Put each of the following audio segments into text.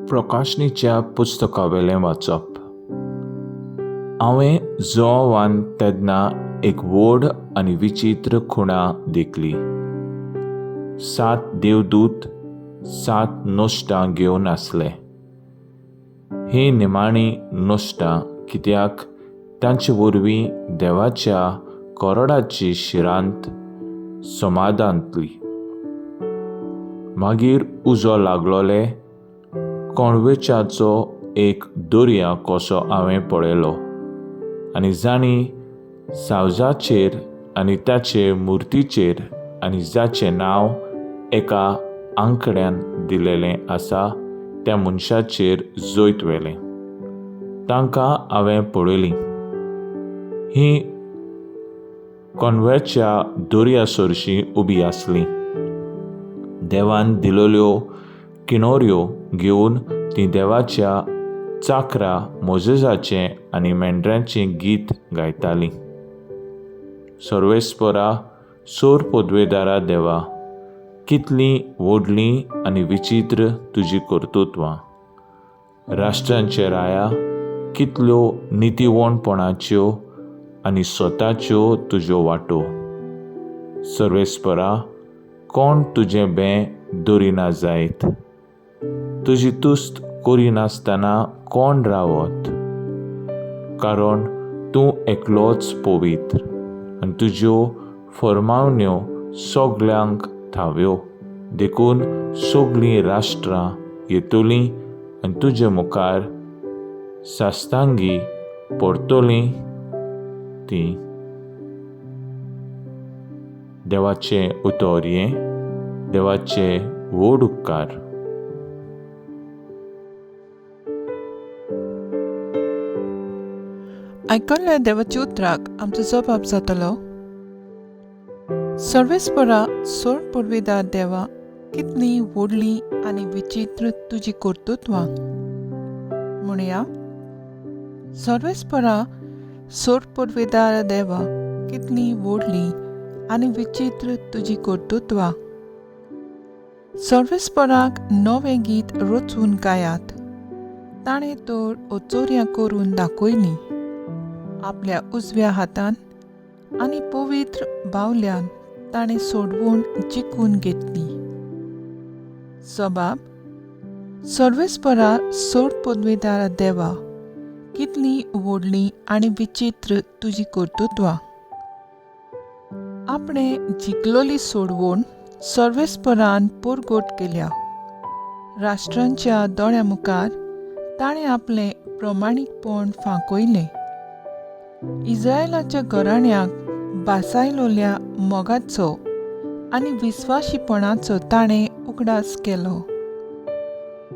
प्रकाशनीच्या पुस्तकावेलें वाचप. हांवें जोवान तेन्ना एक व्हड आनी विचित्र खुणा देखली. 7 देवदूत 7 नश्टां घेवन आसले. ही निमाणी नश्टां कित्याक तांचे वरवीं देवाच्या करोडाची शिरांत समाधांतली. मागीर उजो लागलोले कोणवेच्याचो एक दर्या कसो हांवें पळयलो आनी जांणी सावजाचेर आनी ताचे मुर्तीचेर आनी जाचें नांव एका आंकड्यान दिलेलें आसा त्या मनशाचेर जैत व्हेलें. तांकां हांवें पळयलीं. ही कोनव्याच्या दर्या सरशी उबी आसली. देवान दिलेल्यो किणोऱ्यो घेवन ती देवाच्या चाकरा मोजेजाचें आनी मेंढरांचें गीत गायतालीं. सर्वेस्परा सोर पदवेदारा देवा, कितलीं व्हडलीं आनी विचित्र तुजी कर्तृत्वां. राष्ट्रांचे राया, कितल्यो नितीवणपणाच्यो आनी स्वताच्यो तुज्यो वाटो. सर्वेस्परा, कोण तुजें बें दरिना जायत? तुजी तुस्त करिनासतना कोण रावत? कारण तूं एकलोच पवित्र आनी तुज्यो फर्मावण्यो सगल्यांक थाव्यो. देखून सगळीं राष्ट्रां येतलीं आनी तुजे मुखार सास्तांगी परतलीं तीं. देवाचें उतर हें, देवाचे व्हड उपकार. आयकल्ल्या देवाच्या उतराक आमचो जबाब जातलो. सर्वेस्परा सोड पुर्वेदार देवा, कितली व्हडली आनी विचित्र तुजी कर्तृत्वां. म्हणया, सर्वेस्परा सोड पुर्वेदार देवा, कितली व्हडली आनी विचित्र तुजी कर्तृत्वां. सर्वेस्पराक नवें गीत रचून गायात. ताणें तर अचोर्यां करून दाखयलीं. आपल्या उजव्या हातान आनी पवित्र बावल्यान ताणें सोडवून जिखून घेतली. सबाब, सर्वेस्परा सोड पदवेदारा देवा, कितली व्हडली आनी विचित्र तुजी कर्तृत्वां. आपणें जिखलोली सोडवून सर्वेस्परान परगट केल्या. राष्ट्रांच्या दोळ्या मुखार ताणें आपलें प्रमाणीकपण फांकयलें. इस्रायलाच्या घराण्याक बासायलोल्या मोगाचो आनी विस्वाशीपणाचो ताणें उगडास केलो.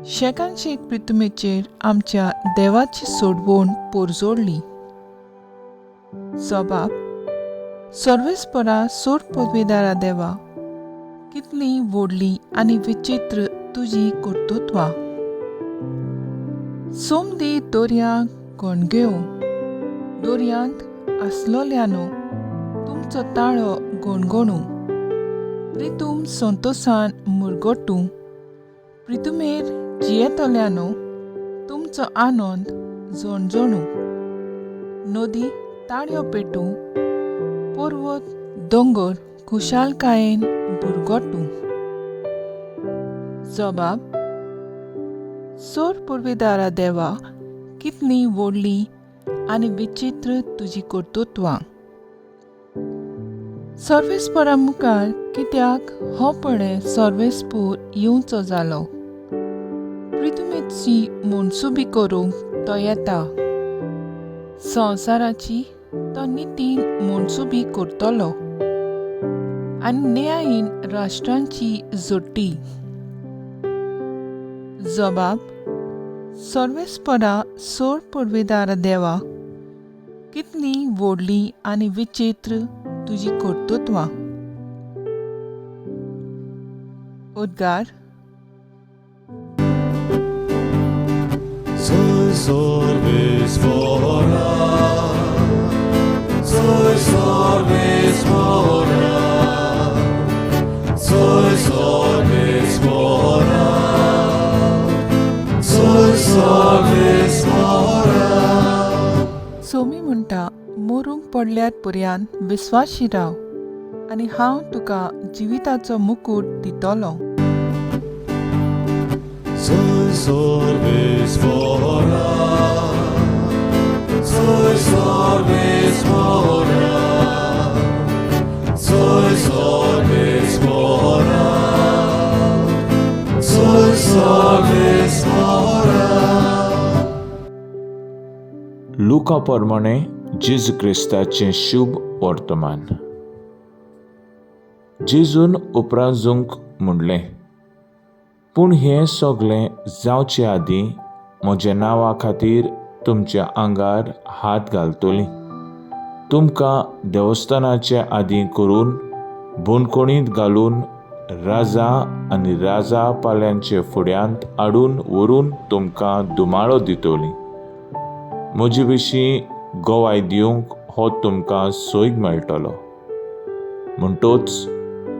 शेकानशेक प्रितुमेचेर आमच्या देवाची सोडवण पोरजोडली. सबाब, सर्वेस्परा सोड पदवेदारा देवा, कितली व्हडली आनी विचित्र तुजी कर्तृत्वां. सोमदी दर्या गणगेव, दर्यांत आसलोल्यानो तुमचो ताळो गणगणू. प्रितूम संतोसान मुरगटू, प्रितुमेर जियेतल्यानो तुमचो आनंद झणझणू. नदी ताळयो पेटू, पर्वत दोंगर खुशालकायेन बुरगटू. जबाब, सोर पुर्वेदारा देवा, कितली व्हडली आनी विचित्र तुजी कर्तृत्वां. सर्वेस्परा मुखार कित्याक हो पळे सर्वेस्पूर येवचो जालो. प्रितुमेची मनसुबी करूंक तो येता. संवसाराची तो नितीन मनसुबी करतलो आनी न्यायीन राष्ट्रांची जोडटी. जबाब, सर्वेस्परा सोड पुर्वेदार देवा, कितली व्हडली आनी विचित्र तुजी कर्तृत्वां. उद्गार. Soy soy sorvis mora, soy sorvis. पडल्यार पर्यान विस्वाशी राव आनी हांव तुका जिविताचो मुकूट दितलो. Soy sorbis mora, soy sorbis mora, soy sorbis mora, soy sorbis mora. लुका प्रमाणे जेजू क्रिस्ताचें शुभ वर्तमान. जेजून उपरांजूंक म्हणलें, पूण हें सगळें जावचे आदीं म्हज्या नांवा खातीर तुमच्या आंगार हात घालतलीं, तुमकां देवस्थानाचे आदीं करून बंदखणींत घालून राजा आनी राजा पाल्यांचे फुड्यांत हाडून व्हरून तुमकां धुमाळो दितली. म्हजे विशीं गवाय दिवंक हो तुमकां सोयग मेळटलो. म्हणटोच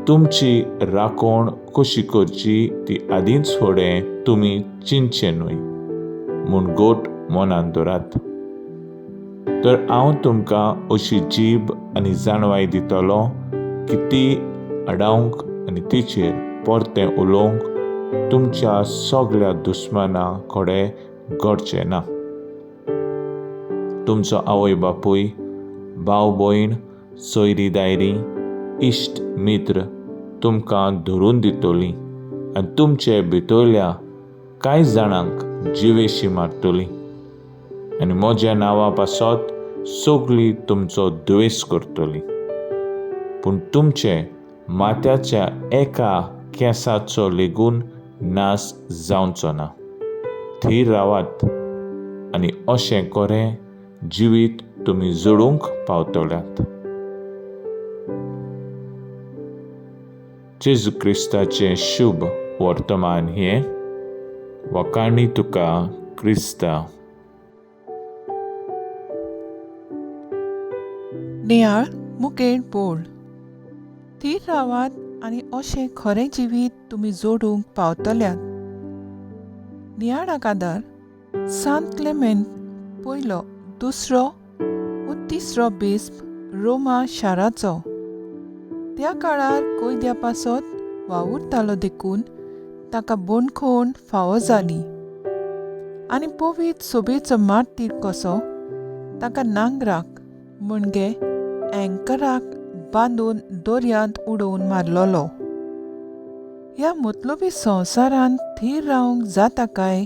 तुमची राखण कशी करची ती आदींच फुडें तुमी चिंतचें न्हय म्हूण गोट मनान दवरात. तर हांव तुमकां अशी जीब आनी जाणवाय दितलो की ती आडावंक आनी तिचेर परतें उलोवंक तुमच्या सगळ्या दुस्माना कडेन घडचें ना. तुमचो आवय बापूय, भाव भयण, सोयरी दायरी, इश्ट मित्र तुमकां धरून दितली आनी तुमचे भितरल्या कांय जाणांक जिवेशी मारतली आनी म्हज्या नांवा पासत सगळीं तुमचो द्वेश करतली. पूण तुमचे माथ्याच्या एका केंसाचो लेगून नाश जावचो ना. थीर रावात आनी अशें खरें जिवीत तुमी जोडूंक पावतल्यात. जेजू क्रिस्ताचें शुभ वर्तमान हें. वखाणी तुका क्रिस्ता. नियाळ मुखेल बोल. थीर रावात आनी अशें खरें जिवीत तुमी जोडूंक पावतल्यात. नियाळाक आदार सांत क्लेमेंत पयलो, दुसरो व तिसरो बिस्प रोमा शाराचो. त्या काळार कोयद्या पासत वावुरतालो देखून ताका बंदखण फावो जाली आनी पवित्र सोबेचो मार्तीर कसो ताका नांगराक म्हणजे अँकराक बांदून दर्यांत उडोवन मारलोलो. ह्या मतलबी संवसारांत थीर रावंक जाता काय?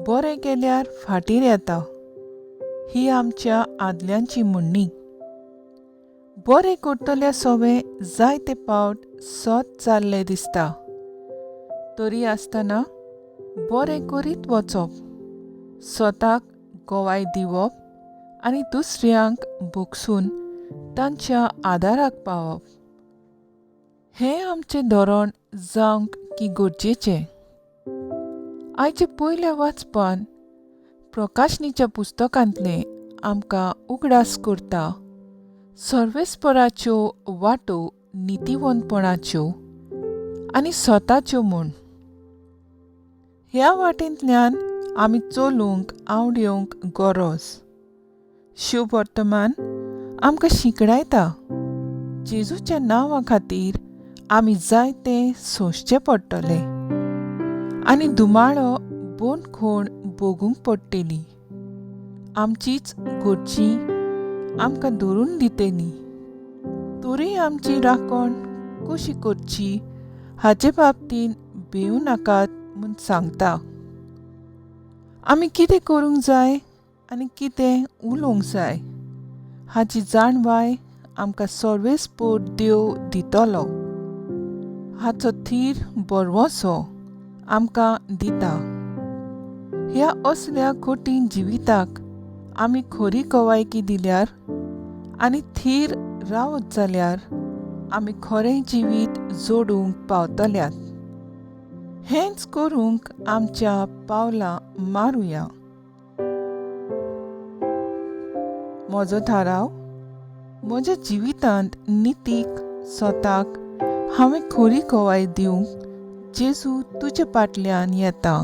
बरें केल्यार फाटीर येता ही आमच्या आदल्यांची म्हणणी. बरें करतल्या सोवे जायते पावट सत जाल्लें दिसता, तरी आसतना बरें करीत वचप, स्वताक गवाय दिवप आनी दुसऱ्यांक भोगसून तांच्या आदाराक पावप हें आमचें धोरण जावंक की गरजेचें. आयचे पयल्या वाचपान प्रकाशनीच्या पुस्तकांतलें आमकां उगडास करता सर्वेस्पराच्यो वाटो नितीवंतपणाच्यो आनी स्वताच्यो म्हूण. ह्या वाटेंतल्यान आमी चलूंक आवडीवंक गरज. शुभ वर्तमान आमकां शिकडायता जेजूच्या नांवा खातीर आमी जायतें सोंसचें पडटलें आनी धुमाळो बंदखण भोगूंक पडटली. आमचीच घरचीं आमकां धरून दितली, तरी आमची राखण कशी करची हाचे बाबतींत भिवू नाकात म्हूण सांगता. आमी कितें करूंक जाय आनी कितें उलोवंक जाय हाची जाणवाय आमकां सर्वेस्पोर देव दितलो. हाचो थीर भरवंसो आमकां दिता. ह्या असल्या कठीण जिविताक आमी खरी गवायकी दिल्यार आनी थीर रावत जाल्यार आमी खरें जिवीत जोडूंक पावतल्यात. हेंच करूंक आमच्या पावलां मारुया. म्हजो थाराव, म्हज्या जिवितांत नितीक स्वताक हांवें खरी गवाय दिवंक जेजू तुजे फाटल्यान येता.